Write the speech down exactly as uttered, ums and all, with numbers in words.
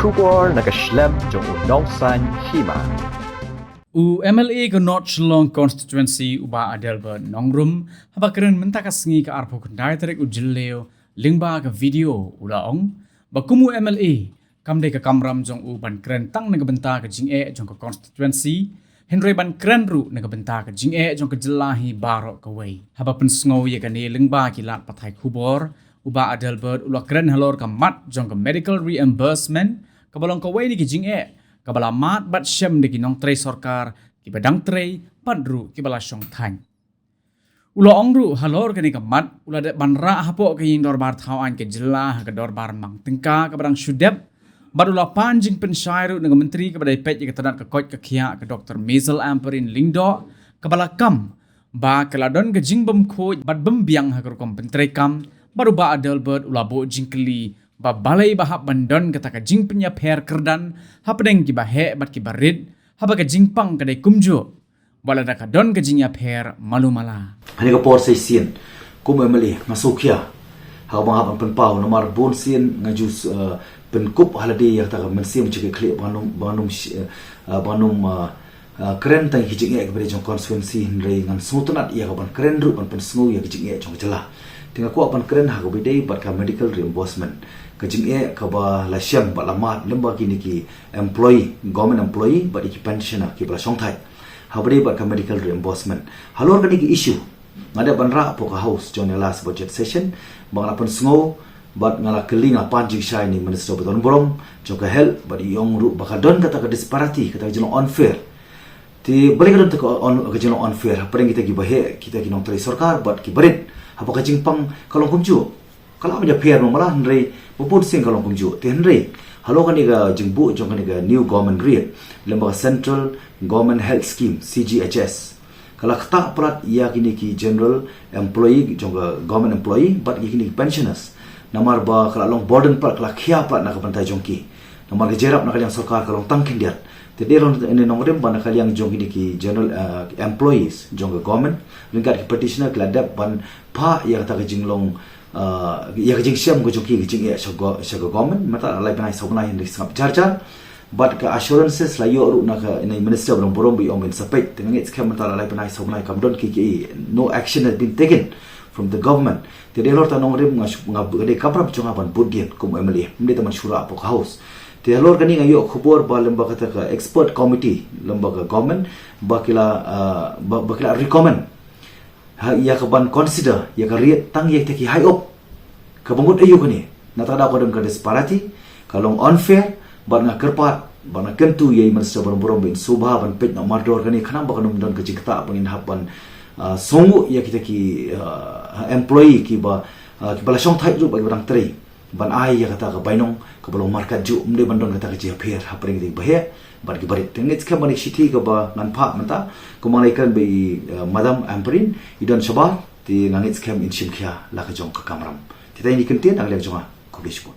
Khubor na ka shlem jong u Nongsaiñ Hima. U M L A ka North Shillong Constituency u Bah Adelbert Nongrum, haba kren mynta ka sngi ka arphew khyndai tarik u Jylliew, lyngba ka video u la ong ba kum u M L A, kam dei ka kamram jong u ban kren tang na ka bynta ka jingeh jong ka constituency, hynrei ban kren ruh na ka bynta ka jingeh jong ka jylla hi baroh kawei. Haba pynsngew ïa kane lyngba ki lad pathai khubor, u Bah Adelbert u la kren halor ka mat jong ka medical reimbursement, kaba long kawei na ki jingeh kaba la mad bad shem da ki nongtrei sorkar, kiba dang trei, bad ruh kiba la shong thaiñ. U la ong ruh halor kane ka mat, u la dep ban rah hapoh ka ïing dorbar thaw aiñ ka jylla ha ka dorbar mang tyngka kaba dang shu dep, bad u la pan jingpynshai ruh na ka myntri kaba dei peit ïa ka tnat ka koit ka khiah ka Doktor Maisel Ampareen Lyngdoh, kaba la kam ba ka la don ka jingbymkhuid bad bymbiang ha ka rukom pyntreikam, bad u Bah Adelbert u la buh jingkylli ba balei ba hap ban don kata ka jingpynïapher kyrdan hapdeng kiba heh bad kiba rit, haba ka jingpang ka dei kumjuh, wat lada ka don ka jingïapher malu mala. Hangne ka por sa shisien, kum M L A nga sngewkhia ha kaba nga hap ban pynpaw, namar bun sien nga ju, eh, pynkup ha lade ïa kata ka mynsiem jingkitkhlieh ba ngam, ba ngam, eh, eh, ba ngam, eh, eh, kren tang ïa ki jingeh kiba dei jong constituency, hynrei ngan sngewtynnat ïa ka ban kren ruh ban pynsngew ïa ki jingeh jong ka jylla. Te nga kwah ban kren ha kaba dei bad ka medical reimbursement, ka jingeh kaba la shem bad la mad lyngba kine ki employee, government employee, bad ïa ki pensioner kiba la shong thaiñ. Ha kaba dei bad ka medical reimbursement, halor kane ka issue nga dep ban rah hapoh ka House jong kane ka last budget session, ba nga la pynsngew bad nga la kylli, nga la pan jingshai na i Minister ba don burom jong ka Health, bad i ong ruh ba ka don kata ka disparity, kata ka jinglong unfair. Te balei ka don kata ka un-, ka jinglong unfair hapdeng kita kiba heh, kita ki nongtrei sorkar bad kiba rit, haba ka jingpang ka long kumjuh? Ka lah ban ïapher malu mala, hynrei ba bun sien ka long kumjuh. Te hynrei halor kane ka jingbuh jong kane ka new government rate, lyngba ka Central Government Health Scheme, C G H S, ka la ktah palat ïa kine ki general employee jong ka government employee bad ïa kine ki pensioners, namar ba ka la long burden palat, ka la khia palat na ka bynta jong ki. Namar ka jingïarap na ka liang sorkar ka long tang khyndiat. Te dei long ine nongrim ba na ka liang jong kine ki general, eh, employees jong ka government, ryngkat ki petitioner, ki la dep ban phah ïa kata ka jinglong, eh, ïa ka jingshem ka jong ki, ka jingeh sha go-, sha ka government mynta la lai bnai saw bnai, hynrei sngap jar jar. Bad ka assurances la ïoh ruh na ka, na i Minister ba don burom ba i ong ba in sa peit. Te nga ngeit skhem mynta la lai bnai saw bnai kam don kiei kiei, no action has been taken from the government. Te dei halor kata nongrim nga shu, nga, ka dei ka kamram jong nga ban bud dien kum M L A, ym dei tang ban shu rah hapoh ka House. Te halor kane nga ïoh khubor ba lyngba kata ka expert committee lyngba ka government ba ki la, ah, ba, ba ki la recommend ha, ïa ka ban consider ïa ka rate tang ïa kita ki high up. Kaba ngut aïu kane? Na kata ka daw ka don ka disparity, ka long unfair, bad nga kyrpad bad nga kyntu ïa i Minister ba don burom ba in sngewbha ban peit noh mardor kane, khnang ba kan ym don ka jingktah ba ngin hap ban, ah, sngewnguh ïa kita ki, ah, employee kiba, ah, kiba la shong thaiñ ruh bad kiba dang trei, ban ai ïa kata ka bainong kaba long markatjuh, ym dei ban don kata ka jingïapher hapdeng kita kiba heh bad kiba rit. Te nga ngeit skhem ba kane ka shithi kaba ngan phah mynta, kumba nga la ïakren bad i, eh, Madam Ampareen, i don shabar, te nga ngeit skhem in shim khia la ka jong ka kamram. Te tang ine i kyntien na ka liang jong nga, khublei shibun.